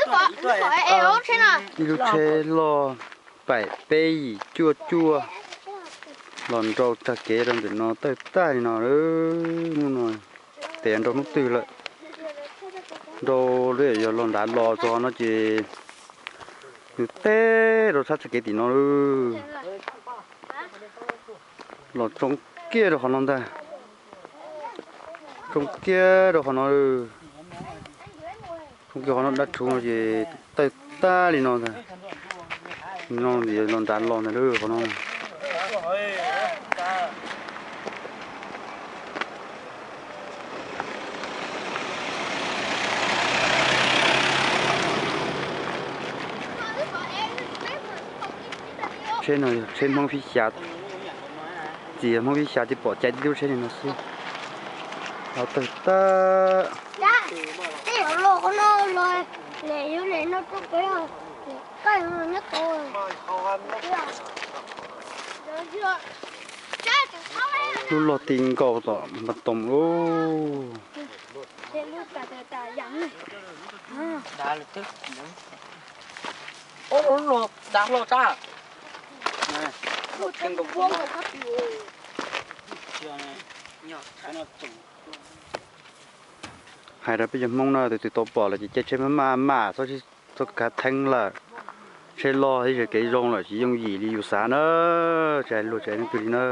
Ib lub tsheb loj paim peb yim cuaj cuaj los nrau tag kev rau ntawm no tawg tag li no. Hnub no tes nrau hnub twg lawm, nrau yog los nrad los txog no ces nws teb rau sab txoj kev tim no lawm. Los tsoo kiag rau qhov no ntag. Tsoo kiag rau qhov no. Tsoo kiag qhov no dab rhuv no ces tawg tag li no ntag. No los nrad los ntag qhov no. Tsheb no yog tsheb Hmoob Fib Xya, txiv Hmoob Fib Xya thiaj pom cai tib lub tsheb li no xwb. Los tawg tag. Lub log ti nkaus tom npab toom lauj. Hais rau peb cov Hmoob no, tus twg tau pom lawm ces caij tsheb maj maj mam, txhob kav theeb lawm. Tsheb loj ib zaj kev zoo lawm tsis yooj yim li yus xav na. Tsis hais luag tsis hais leej twg li na.